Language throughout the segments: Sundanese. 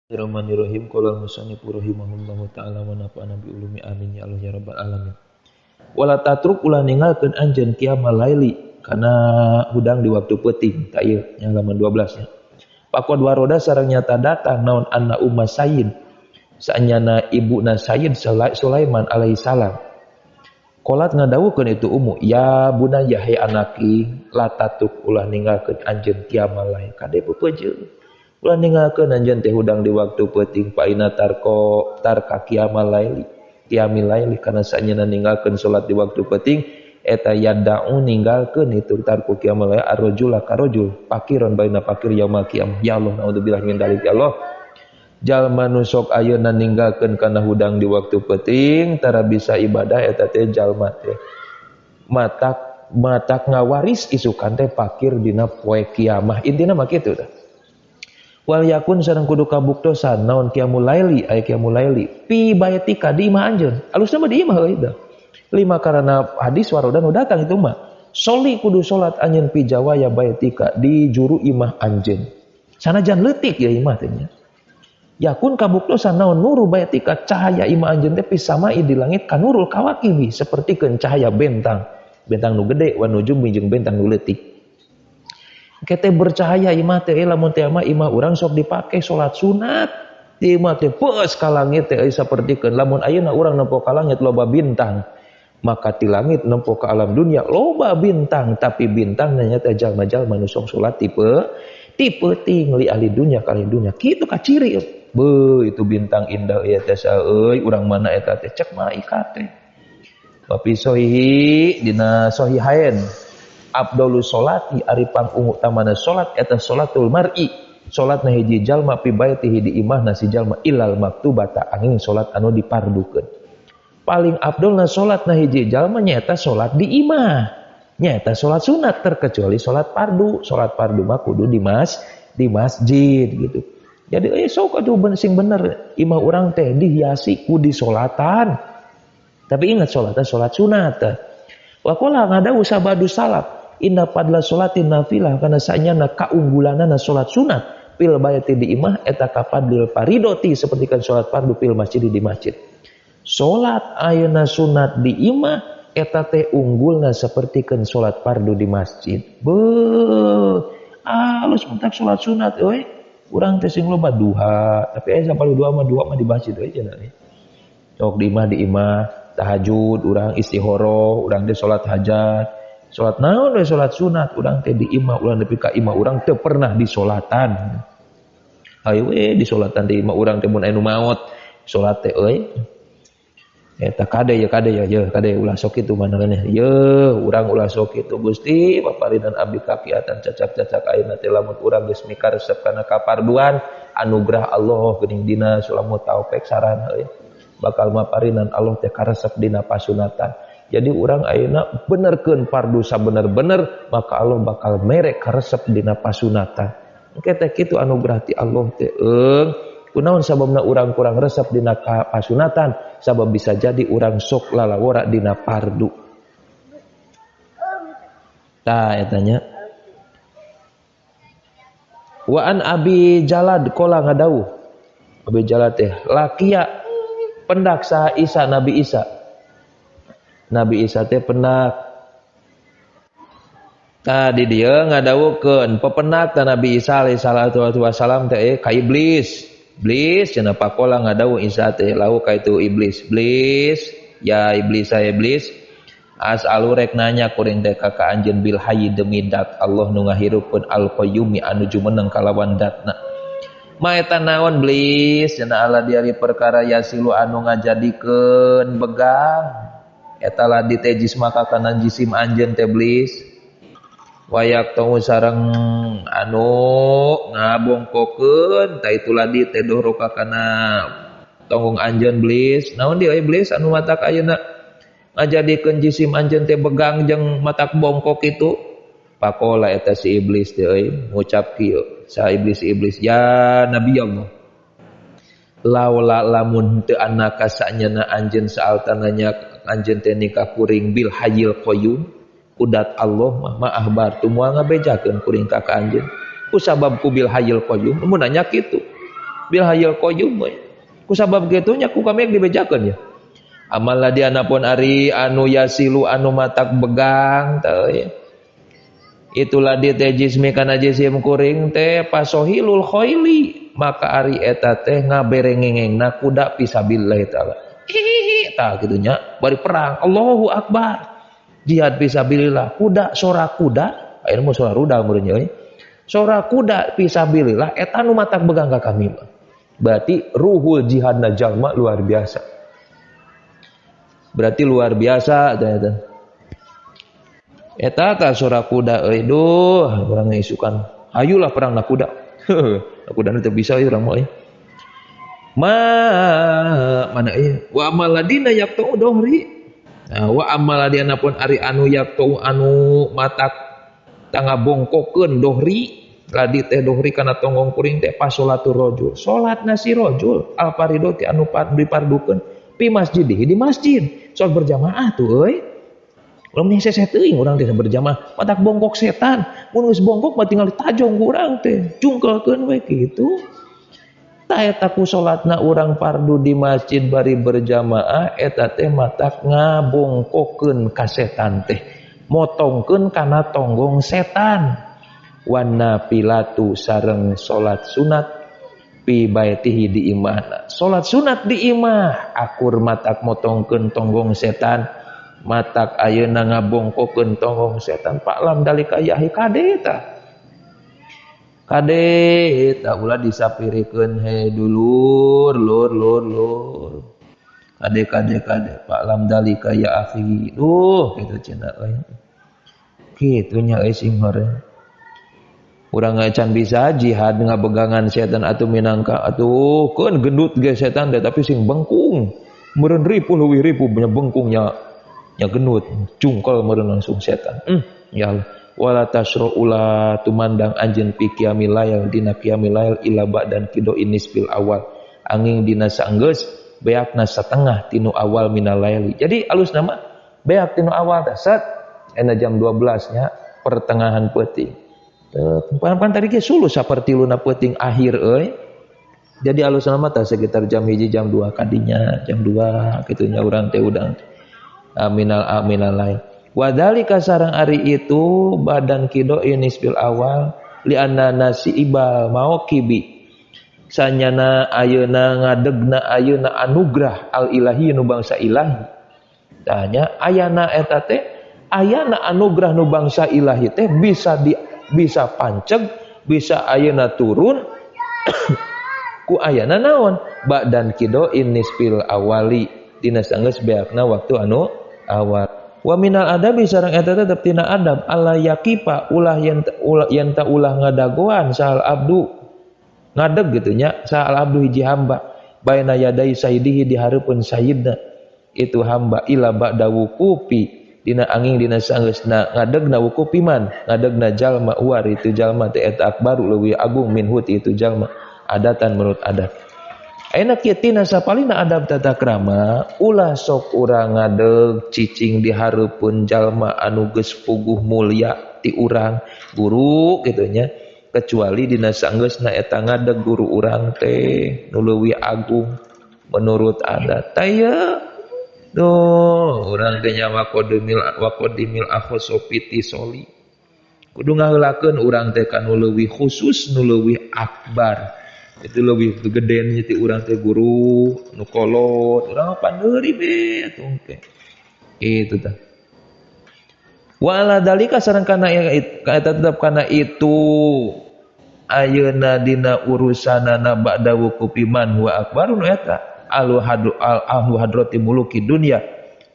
Bismillahirrahmanirrahim. Qala al-musannif rahimahullahu taala wa nafa'ana bi ulumi, amin ya Allah ya rabbal alamin. Wala tatruk ulah ninggalkeun anjeun qiyamal laili kana hudang di waktu peuting. Ta ieu nya halaman 12 nya. Faqad waroda sareng nyata datang naon anna umma Sayyid saenyana ibuna Sayyid Sulaiman alaihi salam. Qolat ngadawukeun itu ummu, ya bunayya hai anaki, la tatruk ulah ninggalkeun anjeun qiyamal lail kade peupeujeuh. Ulah ninggalkeun anjeun teh hudang di waktu peuting, fa inna tarko tarka qiyamal laili qiyamil laili kana saenyana ninggalkeun salat di waktu peuting eta yada'u ninggalkeun itu tarku qiyamal laili arrajula karajul fakiron baina fakir yaumil qiyamah. Ya Allah, naudzubillah min dzalik. Ya Allah, jalma nu sok ayeuna ninggalkeun kana hudang di waktu peuting tara bisa ibadah eta teh jalma teh matak matak ngawaris isukan teh fakir dina poe kiamah. Intina mah kitu tah. Wal yakun sareng kudu kabuktosan naon qiyamul laili aya qiyamul laili pi baitika di imah anjeun. Alusna mah di imah euy tah. Lima karena hadis warodan nu datang itu mah. Soli kudu salat anjeun pi jawaya baitika di juru imah anjeun. Sanajan leutik ya imah teh nya. Yakun kabuktosan naon nuru baitika cahaya imah anjeun teh pi samai di langit kanurul kawakibi sapertikeun cahaya bentang. Bentang nu gede wa nujum jeung bentang nu leutik. Kete bercahaya imah teh lamun teh mah imah urang sok dipake salat sunat di imah teh peus ka langit teh sapertikeun lamun ayeuna urang nempo ka langit loba bintang, maka ti langit nempo ka alam dunia loba bintang, tapi bintang nya teh jalma-jalma nu sok salat tipe tipe ting li ahli dunia ka ahli dunia kitu kaciri beuh itu bintang indah ieu teh euy urang mana eta teh cek malaikat teh. Wa fi sahihi dina sahihain abdulus solati ari pangutamana solat eta solatul mar'i solatna hiji jalma pi baitihi di imahna si jalma ilal maktubata angin solat anu dipardukeun. Paling abdulna solatna hiji jalma nyaeta solat di imah, nyaeta solat sunat terkecuali solat pardu. Solat pardu mah kudu di masjid gitu. Jadi sok atuh sing bener imah urang teh dihiasi ku disolatan. Tapi ingat solatna solat sunat. Wa qala ngadawu sabadu salaf inna fadla sholatin nafilah kana sanyana kaunggulanana salat sunat fil baiti di imah eta kafadlil faridoti sapertikeun salat fardu fil masjid di masjid. Salat ayeuna sunat di imah eta teh unggulna sapertikeun salat fardu di masjid. Beuh, alus mentak salat sunat euy. Urang teh sing loba duha, tapi aya sapali dua mah di masjid euy cenah. Sok di imah tahajud, urang istihoroh, urang teh salat hajat. Salat naon we salat sunat urang teh di imah urang nepi ka imah urang teu pernah disolatan. Hayu we disolatan di imah urang teh mun aya nu maot salat teh euy. Eta kade ya kade ulah sok kitu manehna. Ye urang ulah sok kitu Gusti paparinan abdi kakiatan cacak-cacak ayeuna teh lamun urang geus mikaresep kana kaparduan anugerah Allah geuning dina sulamu taufik sarana euy. Bakal maparinan Allah teh karesep dina pasunatan. Jadi urang ayeuna benerkeun fardu sabener-bener maka Allah bakal mere karesep dina pasunatan. Engke teh kitu anugerah ti Allah teh eung. Kunaon sababna urang kurang resep dina pasunatan? Sabab bisa jadi urang sok lalawora dina fardu. Tah eta nya. Wa an Abi Jalad qala ngadawuh. Abi Jalad teh lakia pendak saha Isa Nabi Isa. Nabi Isa teh pendak. Tadi dia ngadawukeun pepenak ta Nabi Isa alaihi salatu wasalam teh ka iblis. Iblis cenah pakola ngadawu Isa teh lau ka itu iblis. Iblis, ya iblis saya iblis. As'alu rek nanya kuring teh ka anjeun bil hayy demi dat Allah nu ngahirupkeun al qayyumi anu jumeneng kalawan datna. Ma eta naon iblis cenah Allah diari perkara yasilu anu ngajadikeun begang. Eta ladi teh jisma ka kana jisim anjeun teh iblis. Wayak tong sareng anu ngabongkokeun ta itu ladi teh doro ka kana tonggung anjeun iblis. Naon dieu iblis anu matak ayeuna ngajadikeun jisim anjeun teh begang jeung matak bongkok itu. Pakola eta si iblis teh euy ngucap kieu sa iblis-iblis ya nabi Allah laula lamun teu anaka sanyana anjeun saalta nanya anjeun teh nikah kuring bil hayyil qayyum kudat Allah mah maahbar tu moal ngabejakeun kuring ka anjeun ku sabab ku bil hayyil qayyum mun nanya kitu. Bil hayyul qayyum we. Ku sabab kitu nya ku kami dibejakeun ya. Amal ladzi anapun ari anu yasilu anu matak begang teh ya. Itulah di teh jismi kana jisim kuring teh pasohilul khoili maka ari eta teh ngaberengengengna kuda fisabilillah taala. Hihihi tah kitu nya bari perang Allahu akbar. Jihad fisabilillah kuda sora kuda ayeuna mah sora rudal meureun nya euy. Sora kuda fisabilillah eta nu matak begang ka kami mah. Berarti ruhul jihadna jalma luar biasa. Berarti luar biasa eta. Eta tah sora kuda euy duh urang isukan. Hayulah perang na kuda. Kuda nu teu bisa euy urang mah euy. Ma mana euy wa amal ladina yaqta'u dohri. Nah, wa amal ladina pun ari anu yaqta'u anu matak tangga bongkokeun dohri ladi teh dohri kana tonggong kuring teh pasolatur rajul. Salatna si rajul al faridoti anu dipardukeun pi masjidihi di masjid. Salat berjamaah tuh euy. Ulah mending seseh teuing urang teh berjamaah, matak bongkok setan. Mun geus bongkok mah tinggal ditajong ku urang teh, jungkelkeun we kitu. Tah eta ku salatna urang fardu di masjid bari berjamaah eta teh matak ngabongkokeun ka setan teh, motongkeun kana tonggong setan. Wan nafilatu sareng salat sunat pi baitihi di imahna. Salat sunat di imah akur matak motongkeun tonggong setan. Matak ayeuna ngabongkokeun tonggong setan pak lam dalika yahi kade tah kade tah ulah disapirikeun he dulur lur lur lur kade kade kade pak lam dalika ya akhi duh kitu cenah euy kitu nya euy sing hore urang can bisa jihad ngabegangan setan atuh minangka atuh keun gendut ge setan teh tapi sing bengkung meureun ripuh leuwih ripuh nya bengkungnya nya genut jungkel meureun langsung setan. Ya Allah wala tasra ula tumandang anjeun fi qiyamil lail dina qiyamil lail ila ba'dan kido inisfil awal angin dina saenggeus beakna satengah tinu awal minal laili. Jadi alus nama beak tinu awal teh set ena jam 12 nya pertengahan peuting. Pan tadi ge suluh sapertiluna peuting akhir euy. Jadi alus nama teh sekitar jam 1 jam 2 kadinya jam 2 kitu nya urang teh udang. Aminal aminal lain. Wadhalika sarang ari itu badan kido inisbil awal lianna nasi ibal mauqibi sanyana ayeuna ngadegna ayeuna anugerah al ilahi nu bangsa ilahi. Tanya ayana eta teh ayana anugerah nu bangsa ilahi teh bisa di bisa panceg bisa ayeuna turun ku ayana naon badan kido inisbil awali dina sanggeus beakna waktu anu awal. Wa minal adabi sareng eta tetep tina adab alla yaqifa ulah yenta ulah ngadagoan sahal abdu ngadeg gitu nya sahal abdu hiji hamba baina yadai sayyidihi di hareupeun sayyidna itu hamba ila ba'da wuqufi dina angin dina sanggeusna ngadegna wuqufi man ngadegna jalma war itu jalma teh eta akbaru leuwih agung minhu itu jalma adatan menurut adat. Ayeuna kieu tina sapalina adab tata krama ulah sok urang ngadeg cicing di hareupeun jalma anu geus puguh mulia ti urang guru kitu nya kecuali dina sanggeusna eta ngadeg guru urang teh nu leuwih agung menurut adat. Tah ieu duh urang teh nya waqadimil akhosopiti soli kudu ngaheulakeun urang teh ka nu leuwih khusus nu leuwih akbar. Itu lebih gedean ti urang teh guru nu kolot urang pandeuri be atuh engke itu tah wa ala dalika sareng kana eta tetep kana itu ayeuna dina urusanana ba'da wuqufi man huwa akbaru nu eta alu hadru al ahlu hadrati muluki dunya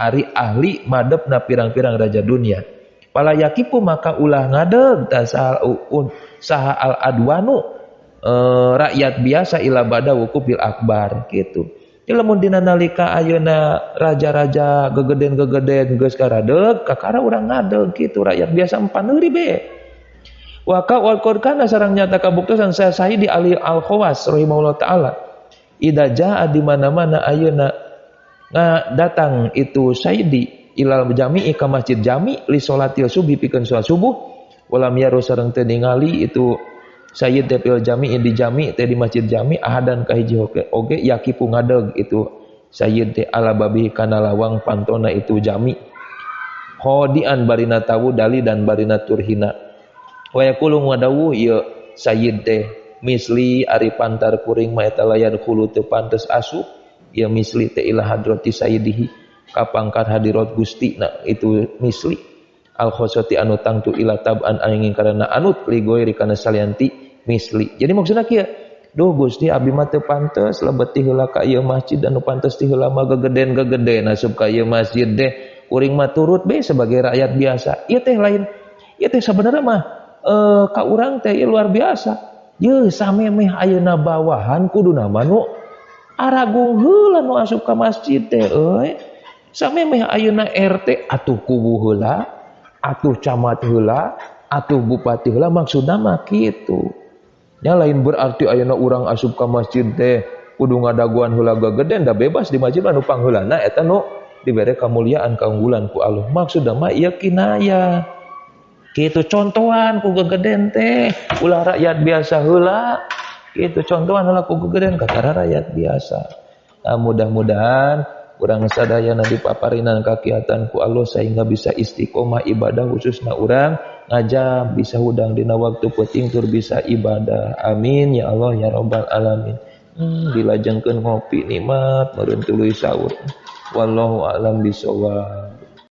ari ahli madepna pirang-pirang raja dunia pala yakipu maka ulah ngadeg tasal un saha al adwanu rakyat biasa ila bada wuqufil akbar gitu. Lamun dina nalika ayeuna raja-raja gegeden-gegeden geus karadeg kakara urang ngadeg kitu rakyat biasa paneuri be. Wa ka wal qur'ana sareng nyata kabuktosan saya Sayyidi Ali Al-Khawas rahimahullah taala. Ida jaa di mana-mana ayeuna datang itu Sayyidi ilal jami'i ka masjid jami li salatil subuh pikeun salat subuh walam yaru sareng teu ningali itu Sayyid teh fil jami di jami teh di masjid jami ahadan ka hiji oge yakipu ngadeg itu sayyid teh ala babi kana lawang pantona itu jami khodian barina tawu dali dan barina turhina wa yaqulu ngadawuh ieu sayyid teh misli ari pantar kuring mah eta layan khulu teu pantes asup ieu misli teh ila hadrati sayyidihi ka pangkat hadirat Gusti na itu misli al khosati anu tangtu ila taban angin karena anut li goiri kana salianti misli. Jadi maksudna kieu, duh Gusti abdi mah teu pantes lebet ti heula ka ieu masjid anu pantes ti heula mah gegeden-gegeden asup ka ieu masjid deh kuring mah turut be sebagai rakyat biasa. Ieu teh lain, ieu teh sabenerna mah ka urang teh luar biasa. Yeuh samemeh ayeuna bawahan kuduna mah nu aragung heula nu asup ka masjid teh euy. Samemeh ayeuna RT atuh kubu heula, atuh camat heula, atuh bupati heula, maksudna mah kitu. Nya lain berarti ayeuna urang asup ka masjid teh kudu ngadaguan heula gageden, da bebas di masjid anu pangheulana eta nu dibere kamuliaan kaunggulan ku Allah. Maksudna mah ieu kinaya. Kitu contohan ku gageden teh, ulah rakyat biasa heula. Kitu contohan heula ku gageden kakara rakyat biasa. Nah, mudah-mudahan urang sadayana dipaparinan kakiatan ku Allah sehingga bisa istiqomah ibadah khususna urang ngajam bisa hudang dina waktu peuting tur bisa ibadah. Amin ya Allah ya rabbal alamin. Dilajengkeun ngopi nikmat meureun tuluy sahur. Wallahu a'lam bishawab.